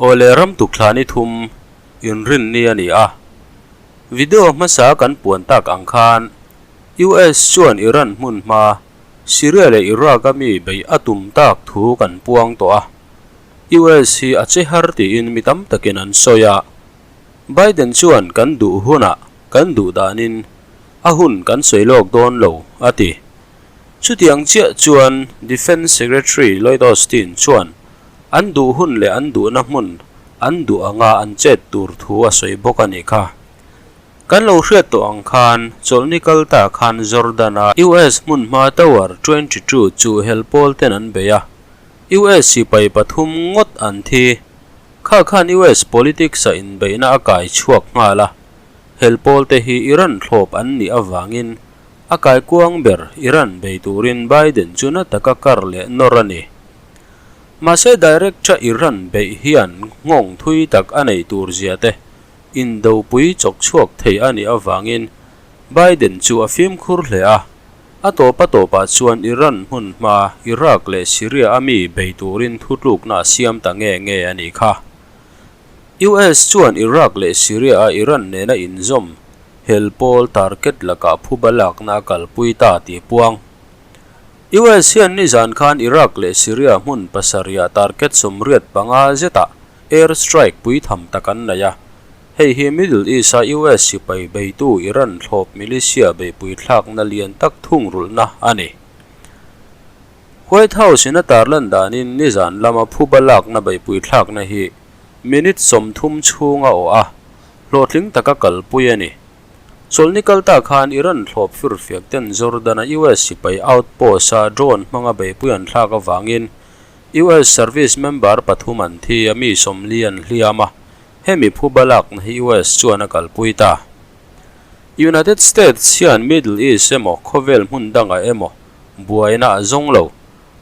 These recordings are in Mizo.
Awle ram tukthla ni thum inrinni a ni a. Video hmasa kan puan tak ang khan US chuan Iran hmun hma Syria leh Iraq a mi beih a tum tak thu kan puang tawh a. US hi a che har tiin mi tam takin an sawi a. Biden chuan kan duh hunah kan duh danin a hun kan sawi lawk dawn lo a ti. Chutiang chiah chuan Defence Secretary Lloyd Austin chuan an duh hun leh an duhna hmun an duh anga an chet tur thu a sawi bawk a nih kha. Kan lo hriat tawh ang khan chawlhni kal ta khan Jordan-a US hmunhma Tower 22 chu hel pawl ten an bei a, US sipai pathum ngawt an thi. Kha khan US politics-a inbeihna a kai chhuak nghal a, hel pawl te hi Iran thlawp an nih avangin A kaikuang ber Iran bei turin Biden chu na taka kar leh nawr a ni. Mahse direct-a Iran beih hian nghawng thui tak a nei tur zia te indopui chawk chhuak thei a nih avangin Biden chu a fimkhur hle a. A tawp a tawpah chuan Iran hmun hma Iraq leh Syria a mi bei turin thutlukna a siam ta nge nge a nih kha. US chuan Iraq leh Syria a Iran nena inzawm hel pawl target lakah phuba lakna a kalpui ta tih puang. US hian nizan khan Iraq leh Syria hmun pasarihah target 85 zetah air strike pui tham tak an nei a. Hei hi Middle East-a US sipai beitu Iran thlawp militia beihpui thlakna lian tak thungrulhna a ni. White House-in a tarlan danin nizan lama phuba lakna beihpui thlakna hi minute 30 chhung a awh a, hlawhtling taka kalpui a ni. Chawlhni kal ta khan Iran thlawp firfiak ten Jordan-a US sipai outpost-a drone hmanga beihpui an thlak avangin US service member pathum an thi a, mi 40 an hliam a, hemi phuba lakna hi US chuan a kalpui ta. United States hian Middle East emaw khawvel hmun dangah emaw buaina a zawng lo.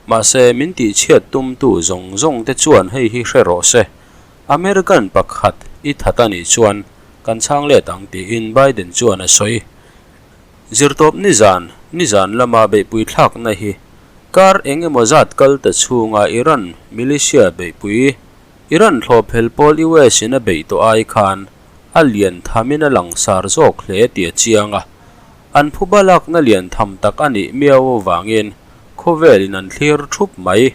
Mahse, min tihchhiat tumtu zawng zawng te chuan hei hi hre rawh se. American pakhat i that a nih chuan kan chhang let ang tiin Biden chuan a sawi. Zirtawp nizan, nizan lama beihpui thlakna hi kar eng emaw zat kal ta chhunga Iran militia beihpui, Iran thlawp hel pawl US in a beih tawh ai khan a lian thamin a langsar zawk hle tih a chiang a. An phuba lakna lian tham tak a nih miau avangin khawvelin an thlir thup mai.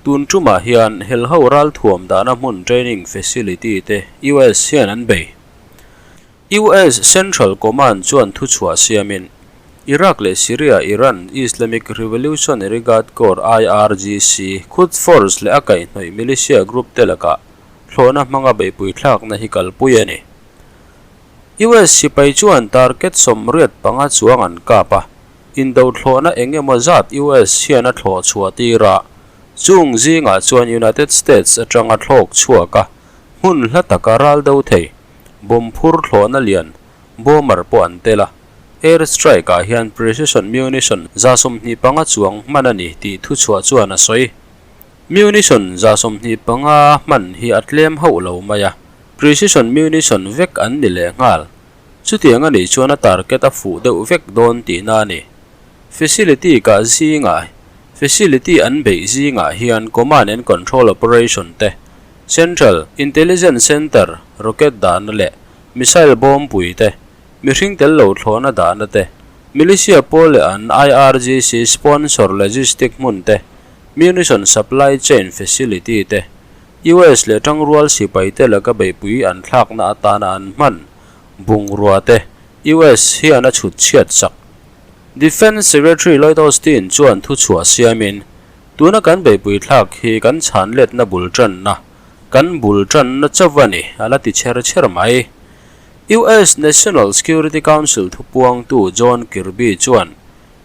Tun tumah hian helho ralthuam dahna hmun training facility te US hian an bei. US Central Command chuan thuchhuah siamin Iraq leh Syria Iran Islamic Revolutionary Guard Corps, IRGC, Quds Force leh a kaihhnawih militia group te lakah thlawhna hmanga beihpui thlakna hi kalpui a ni. US sipai chuan target 85 chuang an kap a, Indo thlawhna eng emaw zat US hian a thlawh chhuah tir a, chung zingah chuan United States atanga thlawk chhuak a, hmun hla taka ral do thei, bomb phur thlawhna lian, bomber pawh an tel a. Air strike ah hian precision munition 25 chuang hman a ni tih thuchhuah chuan a sawi. Munition 25 hman hi a tlem hauh lo mai a, precision munition vek an ni lehnghal. Chutiang a nih chuan a target a fuh deuh vek dawn tihna a ni. Facility kah zingah Facility an beih zingah hian Command and Control Operation te, Central Intelligence Centre rocket dahna leh missile bawm pui te, mihring tel lo thlawhna dahna te, militia pawl leh an IRGC sponsor logistic hmun te, munition supply chain facility te, US leh tangrual sipai te laka beihpui an thlakna atana an hman bungrua te US hian a chhut chhiat sak. Defence Secretary Lloyd Austin chuan thuchhuah siamin, Tuna kan beihpui thlak hi kan chhan letna bul tanna, kan bul tanna chauh a ni, a la ti chher chher mai. US National Security Council thupuangtu John Kirby chuan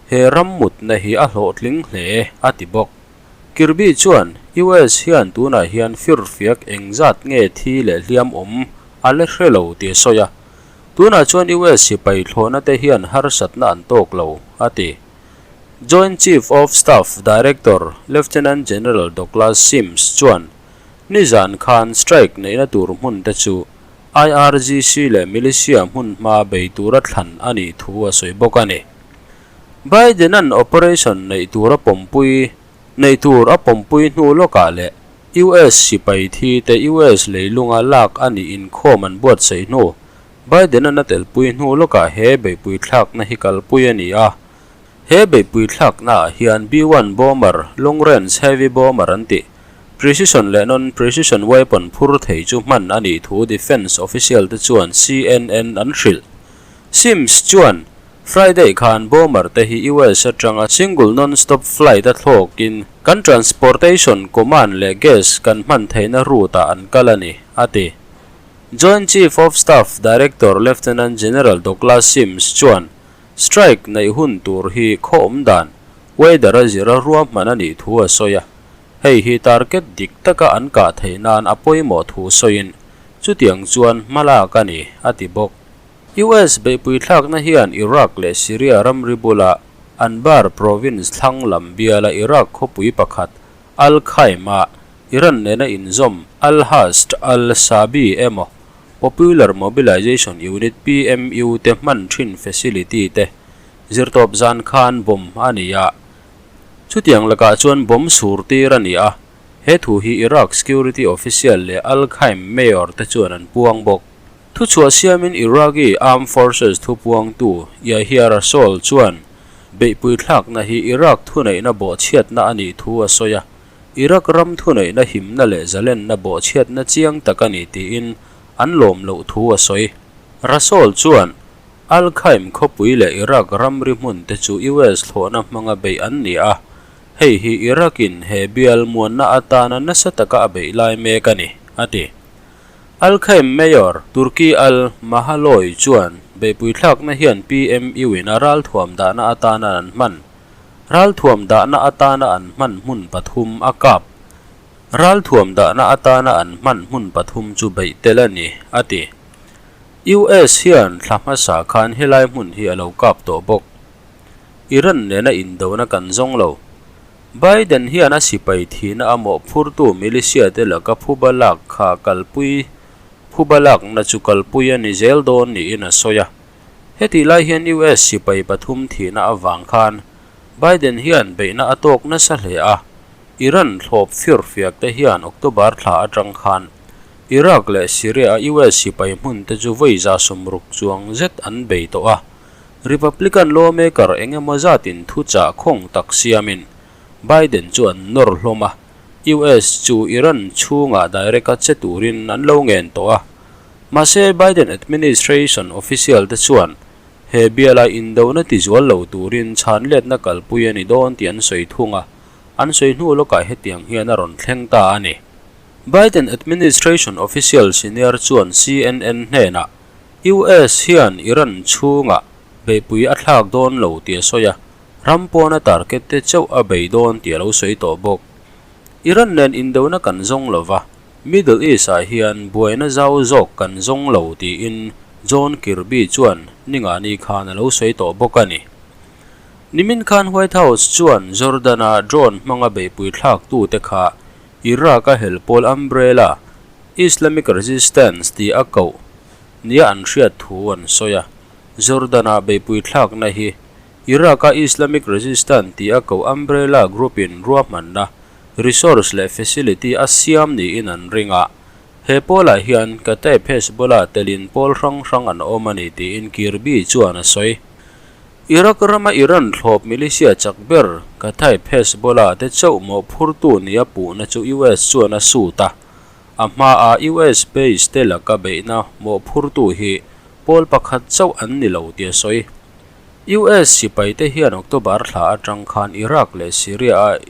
he ram mutna hi a hlawhtling hle, a ti bawk. Kirby chuan US hian tunah hian firfiak engzat nge thi leh hliam awm a la hre lo tih a sawi a. Tunah chuan US sipai thlawhna te hian harsatna an tawk lo, a ti. Joint Chief of Staff Director Lieutenant General Douglas Sims chuan nizan khan strike neihna tur hmun te chu IRGC leh militia hmun hma bei tura thlan a nih thu a sawi bawk a ni. Biden-a'n operation neih tur a pawmpui neih tur a pawmpui hnu lawkah leh US sipai thi te US leilunga lak a nih inkhawm an buatsaih hnu, Biden-a'n a telpui hnu lawkah he beihpui thlakna hi kalpui a ni a. He beihpui thlaknaah hian B-one bomber, long range heavy bomber an tih, precision leh non-precision weapon phur thei chu hman a nih thu defence official te chuan CNN an hrilh. Sims chuan Friday khan bomber te hi US atanga single non-stop flight a thlawkin kan transportation command leh gas kan hman theihna route ah an kal a ni, a ti. Joint Chief of Staff Director Lieutenant General Douglas Sims chuan strike neih hun tur hi khaw awm dan, weather a zira ruahman a nih thu a sawi a. Hei hi target dik taka an kah theih nan a pawimawh thu sawiin chutiang chuan hma lak a ni, a ti bawk. US beihpui thlakna hian Iraq leh Syria ramri bula Anbar province thlang lam biala Iraq khawpui pakhat Al-Qaim-ah Iran nena inzawm Al-Hashd al-Shaabi emaw Popular Mobilization Unit, PMU, te hman thin facility te zirtawp zan khan bomb a ni a. Chutiang lakah chuan bomb sur tir a ni a, he thu hi Iraq security official leh Al-Qaim mayor te chuan an puang bawk. Thuchhuah siamin Iraqi Armed Forces thupuangtu Yahya Rasool chuan beihpui thlakna hi Iraq thuneihna bawhchhiatna a nih thu a sawi a, Iraq ram thuneihna himna leh zalenna bawhchhiatna chiang tak a ni tiin an lawm loh thu a sawi. Rasool chuan Al-Qaim khawpui leh Iraq ramri hmun te chu US thlawhna hmanga beih an ni a, hei hi Iraq-in he bial muanna atana nasa taka a beih lai mek a ni, a ti. Al-Qaim Mayor Turki Al Mahaloi chuan beihpui thlakna hian PMU in a ralthuam dahna atana an hman ralthuam dahna atana an hman hmun pathum a kap. Ralthuam dahna atana an hman hmun pathum chu beih tel a ni, a ti. US hian thla hmasa khan helai hmun hi a lo kap tawh bawk. Iran nena indona kan zawng lo. Biden hian a sipai thihna a mawhphurtu militia te laka phuba lak kha kalpui phuba lakna chu kalpui a ni zel dawn niin a sawi a. Hetih lai hian US sipai pathum thihna avang khan Biden hian beihna a tawk nasa hle a, Iran thlawp firfiak te hian October thla atang khan Iraq leh Syria a US sipai hmun te chu vawi 60 chuang zet an bei tawh a. Republican lawmaker eng emaw zatin thuchah khawng tak siamin Biden chu an nawr hlawm a, US chu Iran chhungah direct a che turin an lo ngen tawh a. Mahse Biden administration official te chuan he biala indona tizual lo turin chhanletna kalpui a ni dawn tih an sawi thung a, an sawi hnu lawkah hetiang hian a rawn thleng ta a ni. Biden administration official senior chuan CNN hnenah US hian Iran chhungah beihpui a thlak dawn lo tih a sawi a, ram pawna target te chauh a bei dawn tih a lo sawi tawh bawk. Iran nen indona kan zawng lo va, Middle East-ah hian buaina zau zawk kan zawng lo tiin John Kirby chuan ningani khan a lo sawi tawh bawk a ni. Nimin khan White House chuan Jordan-a drone hmanga beihpui thlaktute kha Iraq-a helpawl umbrella Islamic Resistance tih a koh nia an hriat thu an sawi a, Jordan-ah beihpui thlakna hi Iraq-a Islamic Resistance tih a koh umbrella group-in ruahmanna, resource leh facility a siam niin an ring a, he pawlah hian Kataeb Hezbollah telin pawl hrang hrang an awm a ni tiin Kirby chuan a sawi. Iraq rama Iran thlawp militia chak ber Kataeb Hezbollah te chauh mawhphurtu nia puhna chu US chuan a sut a, A hmaa US base te laka beihna mawhphurtu hi pawl pakhat chauh an ni lo tih a sawi. US sipai te hian October thla atang khan Iraq leh Syria-a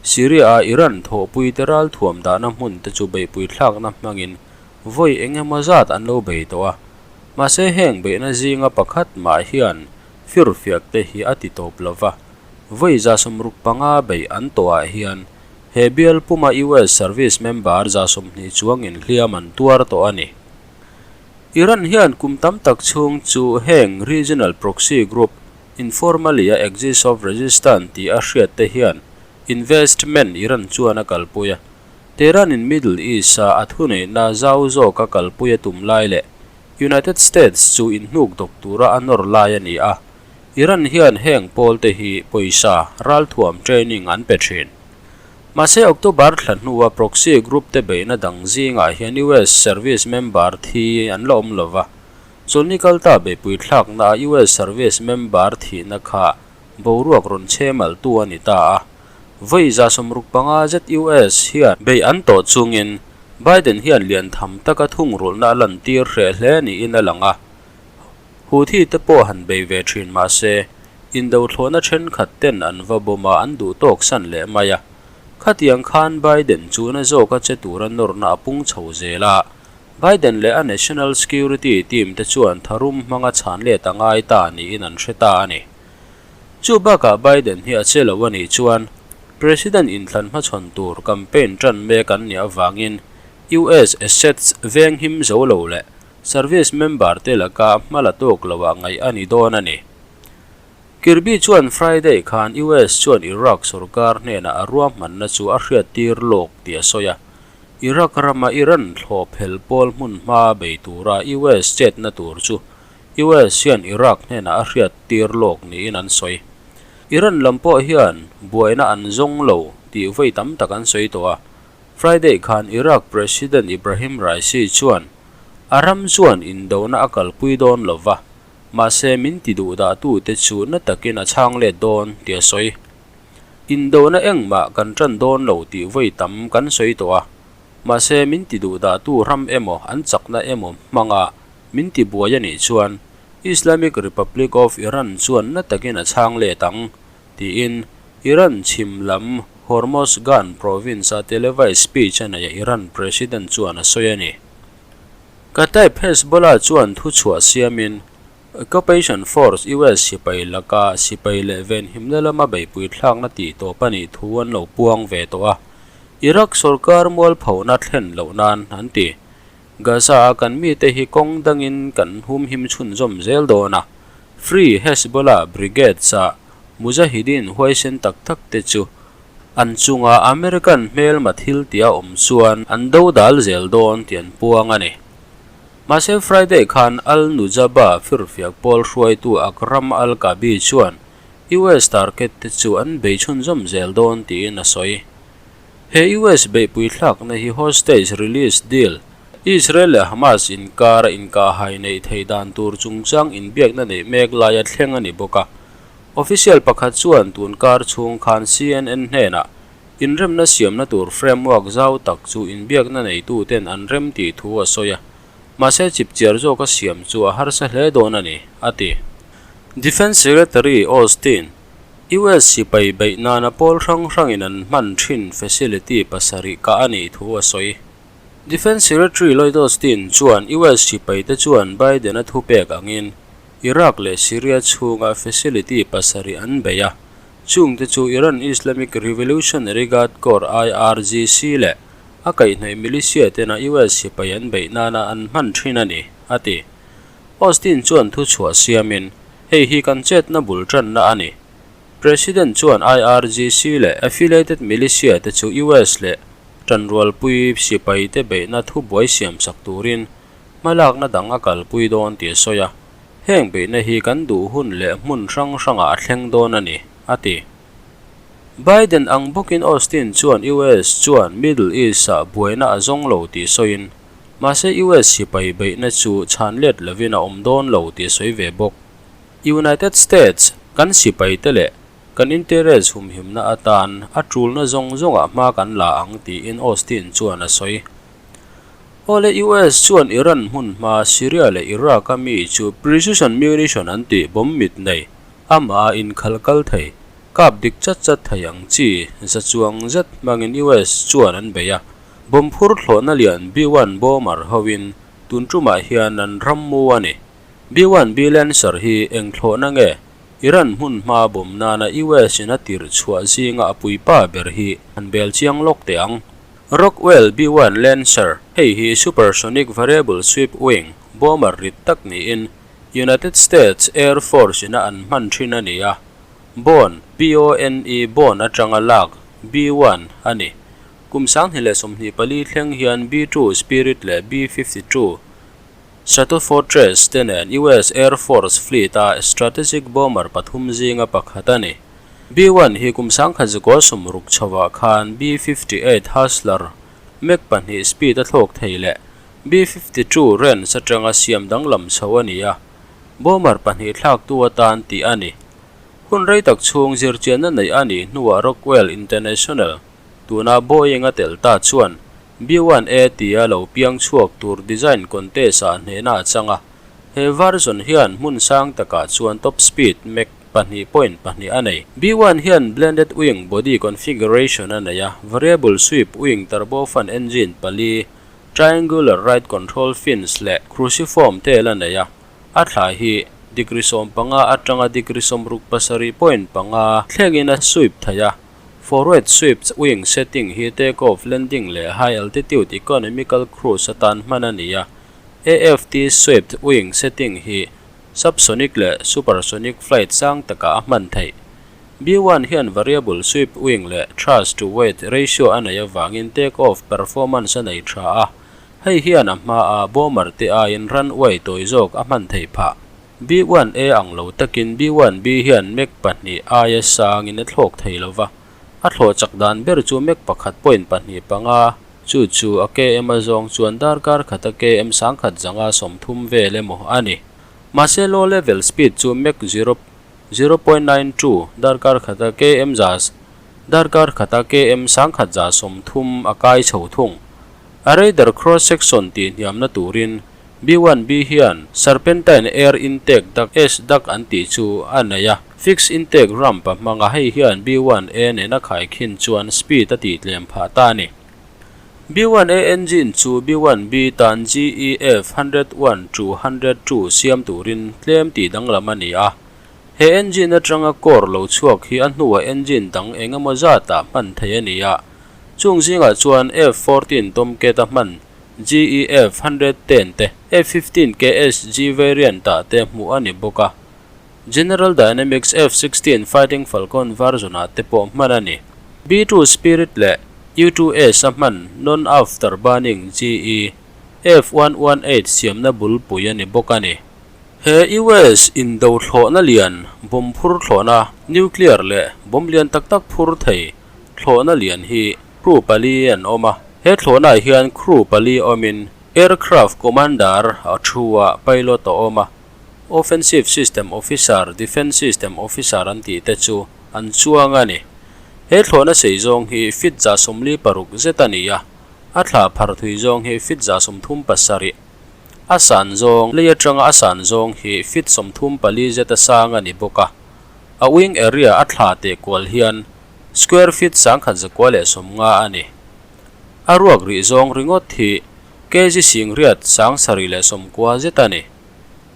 Syria-a Iran thawhpui te ralthuam dahna hmun te chu beihpui thlakna hmangin vawi eng emaw zat an lo bei tawh a. Mahse heng beihna zinga pakhat mah hian firfiak te hi a ti tawp lo va, vawi 65 beih an tawhah hian He bial puma US service member 20 chuangin hliam an tuar tawh a ni. Iran hian kum tam tak chhung chu heng regional proxy group informally a Axis of Resistance tih a hriat te hian investment Iran chuan a kalpui a. Tehran in Middle East a a thuneihna zau zawka kalpui a tum lai leh United States chu inhnuk dawk tura a nawr lai a ni a. Iran hian heng pawl te hi pawisa ralthuam training an pe thin. Mahse October thla hnua proxy group te beihna dang zingah hian US service member thi an la awm lova. Chawlhni kalta beihpui thlakna a US service member thihna kha boruak rawn chhemaltu a ni ta a. Vawi 65 zet US hian beih an tawh chungin Biden hian lian tham taka thungrulhna a lantir hreh hle niin a lang a. Houthi te pawh han bei ve thin mahse, indothlawhna thenkhat ten an va bawm a, an duh tawk san leh mai a. Khatiang khan Biden chu na zawka che tura nawrna a pung chho zel a, Biden leh a National Security team te chuan tharum hmanga chhan let a ngai ta niin an hre ta a ni. Chu bakah Biden hi a che lo a nih chuan President inthlan hmachhawn tur campaign tan mek an nih avangin US assets venghim zo lo leh service member te laka hma la tawk loah ngaih a ni dawn a ni. Kirby chuan Friday khan US chuan Iraq sorkar hnenah a ruahmanna chu a hriattir lawk tih a sawi a. Iraq rama Iran thlawp hel pawl hmun hma bei tura US chetna tur chu US hian Iraq hnenah a hriattir lawk niin an sawi. Iran lam pawh hian buaina an zawng lo tih vawi tam tak an sawi tawh a. Friday khan Iraq President Ibrahim Raisi chuan a ram chuan indona a kalpui dawn lo va, mahse min ti duhdahtute chu na takin a chhang let dawn tih a sawi. Indona engmah kan tan dawn lo tih vawi tam kan sawi tawh a, mahse min ti duhdahtu ram emaw an chakna emaw hmanga min ti buai a nih chuan Islamic Republic of Iran chuan na takin a chhang let ang, tiin Iran chhim lam Hormozgan province-a televised speech a neih Iran President chuan a sawi a ni. Kataib Hezbollah chuan thuchhuah siamin Occupation Force US sipai laka sipai leh venhimna lama beihpui thlakna tih tawp a nih thu an lo puang ve tawh a, Iraq sorkar mualphona thlen loh nan an ti. Gaza-a kan mite hi kawng dangin kan humhim chhunzawm zel dawn a, Free Hezbollah Brigades-a Mujahideen huaisen tak tak te chu an chunga American hmelma thil tia awm chuan an do dal zel dawn tih an puang a ni. Mahse Friday khan Al-Nujaba firfiak pawl hruaitu Akram al-Kabi chuan US target te chu an bei chhunzawm zel dawn tiin a sawi. He US beihpui thlakna hi hostage release deal, Israel leh Hamas inkara inkahhai neih theih dan tur chungchang inbiakna neih mek laia thleng a ni bawk a. Official pakhat chuan tun kar chhung khan CNN hnenah inremna siamna tur framework zau tak chu inbiakna neituten an rem tih thu a sawi a, mahse chipchiar zawka siam chu a harsa hle dawn a ni, a ti. Defence Secretary Austin. US sipai beih nana pawl hrang hrangin an hman thin facility pasarih kah a nih thu a sawi. Defence Secretary Lloyd Austin chuan US sipaite chuan Biden-a thupek angin Iraq leh Syria chhunga facility pasarih an bei a, chungte chu Iran Islamic Revolutionary Guard Corps, IRGC, leh a kaihhnawih militia tena US sipai an beih nana an hman thin a ni, a ti. Austin chuan thuchhuah siamin, Hei hi kan chetna bul tanna a ni. President chuan IRGC leh affiliated militia te chu US leh tanrualpui sipai te beihna thubuai siamsak turin hmalakna dang a kalpui dawn tih a sawi a, heng beihna hi kan duh hun leh hmun hrang hrangah a thleng dawn a ni, a ti. Biden ang bawkin Austin chuan US chuan Middle East-ah buaina a zawng lo tih sawiin, Mahse US sipai beihna chu chhan let lovin a awm dawn lo tih a sawi ve bawk. United States kan sipai te leh kan interest humhimna atan a tulna zawng zawngah hma kan la ang tiin Austin chuan a sawi. Awle US chuan Iran hmun hma Syria leh Iraq a mi chu precision munition an tih bomb mit nei amah a inkhalh kal thei kap dik chat chat thei ang chi za chuang zet hmangin US chuan an bei a. Bomb phur thlawhna lian B-one bomber hoin tun tumah hian an ram mu a ni. B-one B Lancer hi eng thlawhna nge? Iran hmun hma bomb nana US in a tirh chhuah zinga a puipa ber hi an bel chiang lawk teh ang. Rockwell B-one Lancer hei hi supersonic variable sweep wing bomber rit tak niin United States Air Force ina an hman thin a ni a. Bone, B-O-N-E, bone atanga lak B-one a ni. Kum 2024 thleng hian B-2 Spirit leh B-52 Stratofortress te nen US Air Force fleet-a strategic bomber pathum zinga pakhat a ni. B-1 hi kum 1960 chhovah khan B-58 Hustler Mach pahnih speed a thlawk thei leh B-52 Wrens atanga siam danglam chho a ni a, bomber pahnih thlaktu atan tih a ni. Hun rei tak chhung zirchianna neih a nih hnuah Rockwell International, tuna Boeing a tel ta chuan B-1A tia lo piang chhuak tur design contest-ah hnehna a chang a, he version hian hmun sang takah chuan top speed Mach pahnih point pahnih a nei. B-1 hian blended wing body configuration a nei a, variable sweep wing turbofan engine pali, triangular right control fins leh cruciform tail a nei a, a thla hi degree 15 atanga degree 67.5 thlengin a sweep thei a. Forward sweep wing setting hi take-off, landing leh high altitude economical cruise atan hman a ni a. Aft swept wing setting hi subsonic leh supersonic flight sang takah a hman theih. B-1 hian variable sweep wing leh thrust to weight ratio a nei avangin take-off performance a nei tha a, hei hian a hmaa bomber te aiin runway tawi zawk a hman theih phah. B-1A ang lo takin B-1B hian Mach pahnih aia sangin a thlawk thei lo va, a thlawh chak dan ber chu Mach pakhat point pahnih panga, chu chu a km a zawng chuan darkar khata km sangkhat zanga sawmthum vel emaw a ni. Mahse low level speed chu Mach zero 0.92 darkar khata km za darkar khata km sangkhat za sawmthum a kai chho thung. A radar cross section tih hniamna turin B-1B hian serpentine air intake duct S-duct an tih chu a nei a, fixed intake ramp a hmang a, hei hian B-1A nena khaikhin chuan speed a tih tlem phah ta a ni. B-1A engine chu B-1B tan GEF 101 to 102 siam turin tlem tih danglam a ni a. He engine atanga core lo chhuak hi a hnuah engine dang eng emaw zatah hman theih a ni a. Chung zingah chuan F-14 Tomcat a hman GEF 110 te, F-15 KSG variant ah te hmuh a ni bawk a. General Dynamics F-16 Fighting Falcon version ah te pawh hman a ni. B-2 Spirit leh U-2S a hman non-after burning GE F-118 siamna bulpui a ni bawk a ni. He US indo thlawhna lian, bomb phur thlawhna, nuclear leh bomb lian tak tak phur thei thlawhna lian hi crew pali an awm a. He thlawhnaah hian crew pali awmin aircraft commander a thu a, pilot a awm a. Offensive system officer, defence system officer an tih te chu an chuang a ni. He thlawhna sei zawng hi feet 46 zet a ni a, a thla phar thui zawng hi feet 37. A san zawng, lei atanga a san zawng hi feet 34 zet a sang a ni bawk a. A wing area a thla teh kual hian square feet 1150 a ni. A ruak rih zawng ringawt hi kg singriat 790 zet a ni.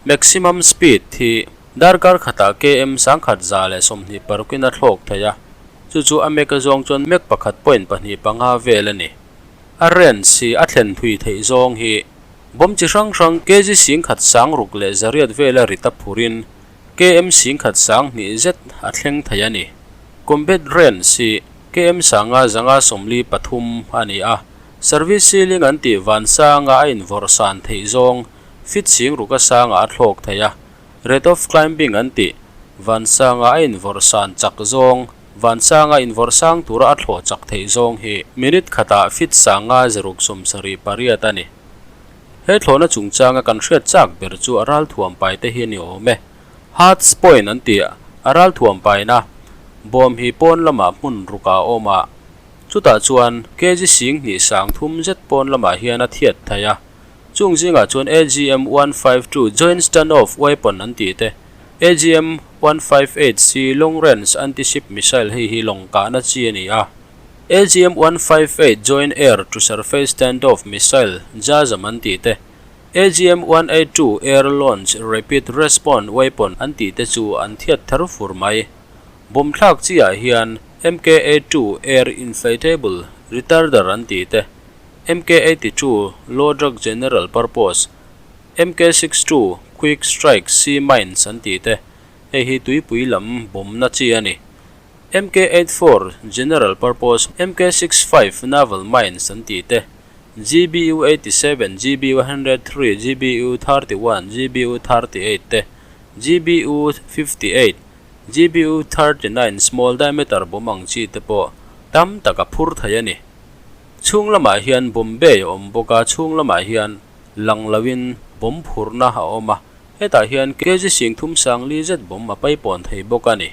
Maximum speed hi darkar khatah km 1126 in a thlawk thei a, chu chu a Mach zawng chuan Mach pakhat point pahnih panga vel a ni. A range hi a thlen thui theih zawng hi bomb chi hrang hrang kg 1600 vela rit a phurin km 1200 zet a thleng thei a ni. Combat range hi km 553 a ni a, service ceiling an tih van sanga a invawrh san theih zawng feet 60 sangah a thlawk thei a, rate of climbing an tih van sanga a invawrh san chak zawng van sanga invawrh sang tura a thlawh chak theih zawng hi minute khatah feet 568 a ni. He thlawhna chungchanga kan hriat chak ber chu a ral thuam pai te hi a ni awm e. Hearts point an tih a ral thuam paina bawm hi pawn lamah hmun rukah a awm a, chutah chuan kg 23 zet pawn lamah hian a thiat thei a. Chung zingah chuan AGM 152 Joint Standoff Weapon an tih te, AGM 158 C Long Range Anti-Ship Missile hei hi lawng kahna chi a ni a, AGM 158 Joint Air to Surface Standoff Missile JASSM an tih te, AGM 182 Air Launch Rapid Response Weapon an tih te chu an thiat thar fur mai. Bomb thlak chi ah hian MKA-2 Air Inflatable Retarder an tih te, MK-82 Low Drag General Purpose, MK-62 Quick Strike Sea Mines an tih te, hei hi tuipui lam bomb na chi a ni. MK-84 General Purpose, MK-65 Naval Mines an tih te, GBU-87, GBU-103, GBU-31, GBU-38 te, GBU-58, GBU 39 small diameter bomb ang chi te pawh tam tak a phur thei a ni. Chhung lamah hian bomb bay a awm bawk a, chhung lamah hian lang loin bomb phurna a awm a, hetah hian kg 30 sangli zet bomb a paipawn thei bawk a ni.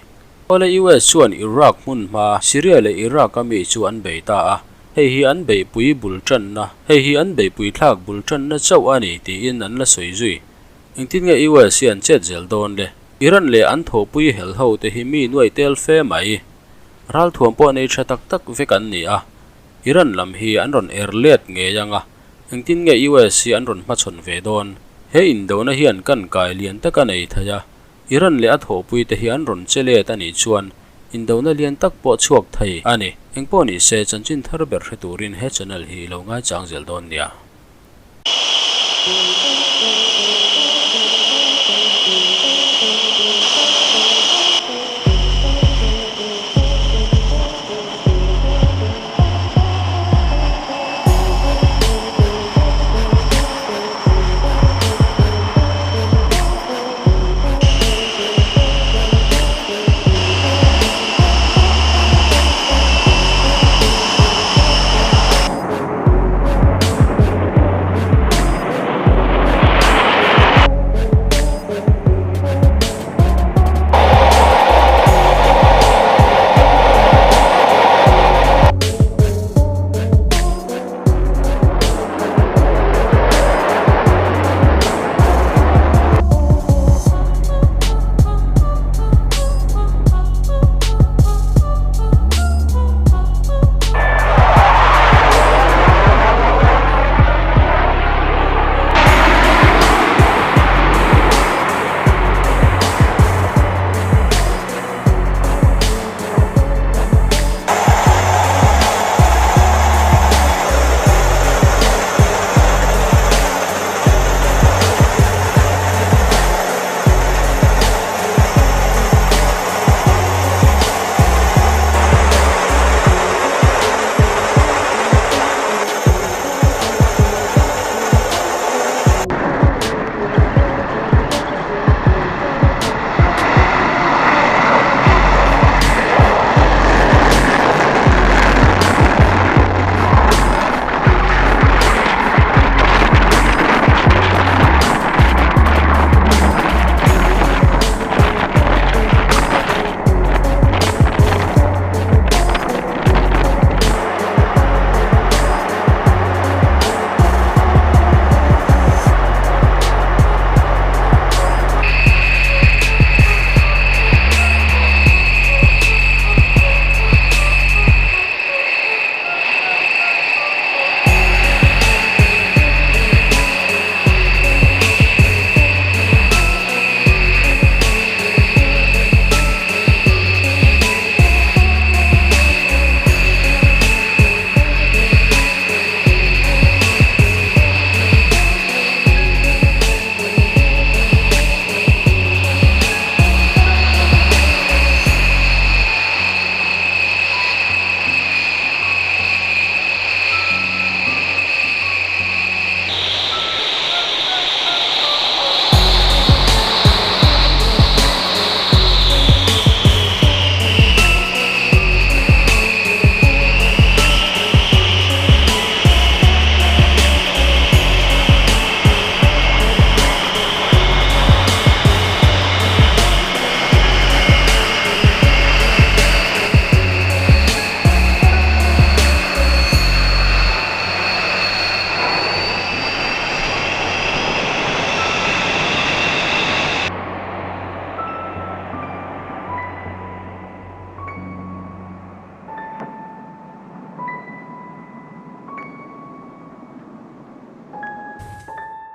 Awle US chuan Iraq hmun hma Syria leh Iraq a mi chu an bei ta a, hei hi an beihpui bul tanna, hei hi an beihpui thlak bul tanna chauh a ni tiin an la sawi zui. Engtin nge US hi an chet zel dawn le? Iran leh an thawhpui hel ho te hi mi nuai tel fe mai. Ralthuam pawh nei tha tak tak vek an ni a, Iran lam hi an rawn er let ngei ang a, engtin nge US hi an rawn hmachhawn ve dawn? He indona hian kan kai lian tak a nei thei a, Iran leh a thawhpui te hi an rawn che let a nih chuan indona lian tak pawh chhuak thei a ni. Engpawh ni se, chanchin thar ber hre turin he channel hi i lo ngaichang zel dawn nia.